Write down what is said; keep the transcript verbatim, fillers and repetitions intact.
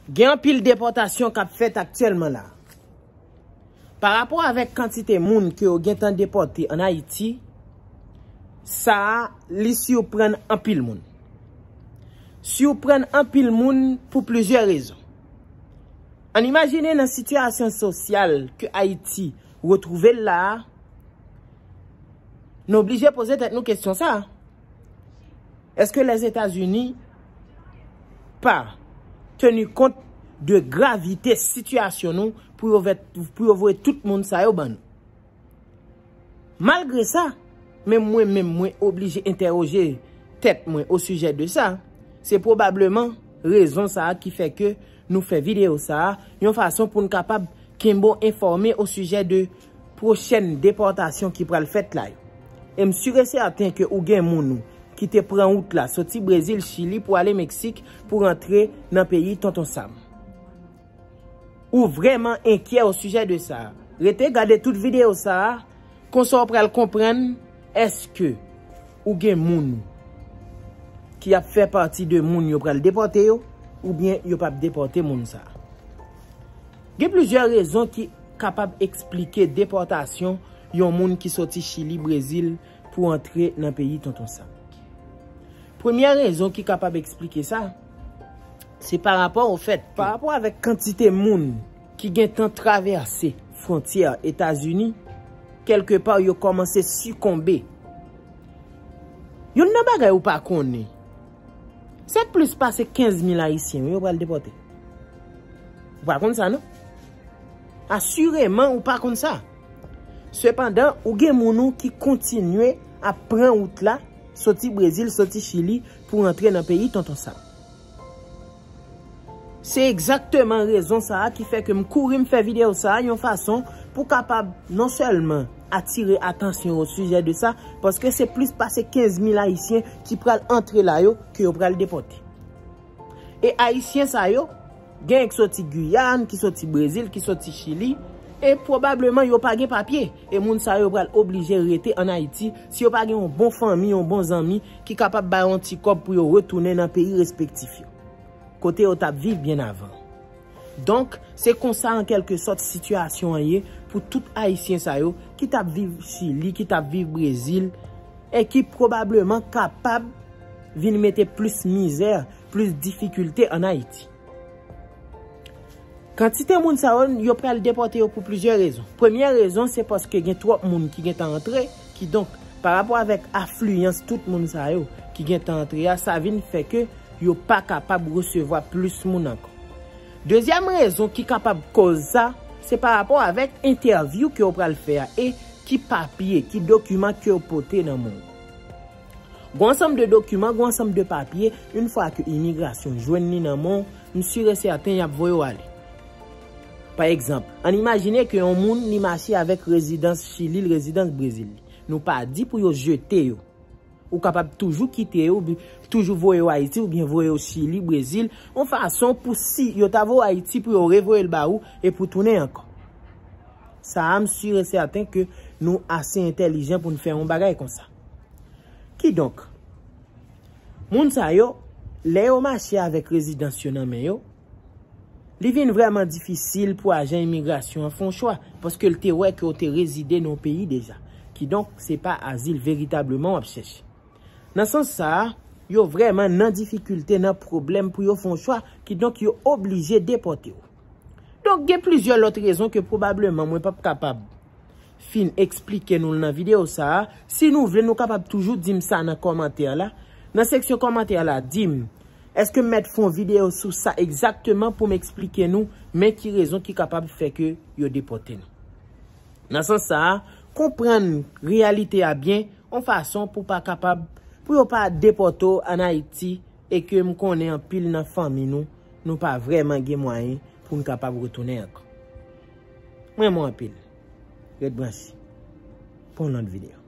Gen anpil depòtasyon k ap fèt aktyèlman la. Pa rapò avèk kantite moun ke yo gentan depòte ann Ayiti, sa a, li siprann anpil moun. Siprann anpil moun pou plizyè rezon. Ann imajine nan sitiyasyon sosyal ke Ayiti retwouve l la a, nou oblije poze tèt nou kesyon sa a. Èske Lèzetazini pa teni kont de gravite sitiyasyon nou pou yo vè-, pou yo voye tout moun sa yo ban nou? Malgre sa, men mwen menm mwen oblije entèwoje tèt mwen o sijè de sa. Se pwobableman rezon sa a ki fè ke nou fè videyo sa a, yon fason pou n kapab kenbe w enfòme o sijè de pwochèn depòtasyon ki pral fèt la yo. E m si e sèten ke ou gen moun ou ki te pran wout la soti Brezil, Chili pou ale Meksik pou rantre nan peyi Tonton Sam. Ou vrèman enkyè o sijè de sa a? Rete gade tout videyo sa a, konsa w pral konprann èske ou gen moun ki ap fè pati de moun yo pral depòte yo, oubyen yo p ap depòte moun sa a. Gen plizyè rezon ki kapab eksplike depòtasyon yon moun ki soti Chili, Brezil, pou antre nan peyi Tonton Sam. Premyè rezon ki kapab eksplike sa, se pa rapò o fèt, pa rapò avèk kantite moun ki gentan travèse fwontyè Etazini, kèlkepa yo kòmanse sikonbe. Youn nan bagay ou pa konnen, se plis pase kenz mil Ayisyen wi yo pral depòte. Ou pa konn sa, non? Asireman, ou pa konn sa. Sepandan, ou gen moun ou ki kontinye ap pran wout la, soti Brezil, soti Chili, pou rantre nan peyi Tonton Sam. Se egzakteman rezon sa a ki fè ke m kouri m fè videyo sa a yon fason pou kapab non sèlman atire atansyon o sijè de sa, paske se plis pase kenz mil Ayisyen ki pral antre la yo ke yo pral depòte. E Ayisyen sa yo, genyen ki soti Giyàn, ki soti Brezil, ki soti Chili, e pwobableman yo pa gen papye. E moun sa yo pral oblije rete ann Ayiti si yo pa gen yon bon fanmi, yon bon zanmi ki kapab ba yo yon ti kòb pou yo retounen nan peyi respektif yo, kote yo t ap viv byen avan. Donk, se konsa an kèlke sòt sitiyasyon an ye pou tout Ayisyen sa yo ki t ap viv Chili, ki t ap viv Brezil, e ki pwobableman kapab vin mete plis mizè, plis difikilte ann Ayiti. Kantite moun sa yo, yo pral depòte yo pou plizyè rezon. Premyè rezon, se paske gen twòp moun ki gentan antre, kidonk, pa rapò avèk afliyans tout moun sa yo ki gentan antre a, sa vin fè ke yo pa kapab resevwa plis moun ankò. Dezyèm rezon ki kapab koz sa, se pa rapò avèk entèvyou ke yo pral fè a e ki papye, ki dokiman ke yo pote nan men yo. Gon ansanm de dokiman, gon ansanm de papye, yon fwa ke imigrasyon jwenn li nan men w, m si e sèten y ap voye w ale. Pa egzanp, ann imajine ke yon moun li mache avèk rezidans Chili l, rezidans Brezil li. Nou pa di pou yo jete yo. Ou kapab toujou kite yo, bi-, toujou voye yo Ayiti oubyen voye yo Chili, Brezil, yon fason pou si yo ta voye w Ayiti pou yo revoye l ba ou e pou tounen ankò. Sa a, m si e sèten ke nou ase entèlijan pou n fè yon bagay konsa. Kidonk, moun sa yo, lè yo mache avèk rezidans yo nan men yo, li vin vrèman difisil pou ajan imigrasyon an fè yon chwa, paske l te wè ke w te rezide nan yon peyi deja. Kidonk, se pa azil veritableman w ap chèche. Nan sans sa a, yo vrèman nan difikilte, nan pwoblèm pou yo fè yon chwa, kidonk yo oblije depòte w. Donk, gen plizyè lòt rezon ke pwobableman mwen p ap kapab fin eksplike nou l nan videyo sa a. Si nou vle, nou kapab toujou di m sa nan kòmantè la. Nan seksyon kòmantè la, di m, èske m mèt fè yon videyo sou sa egzakteman pou m eksplike nou men ki rezon ki kapab fè ke yo depòte nou? Nan sans sa a, konprann reyalite a byen, yon fason pou pa kapab, pou yo pa depòte w ann Ayiti, e ke m konnen anpil nan fanmi nou, nou pa vrèman gen mwayen pou n kapab retounen ankò. M renmen w anpil. Ret branche pou yon lòt videyo.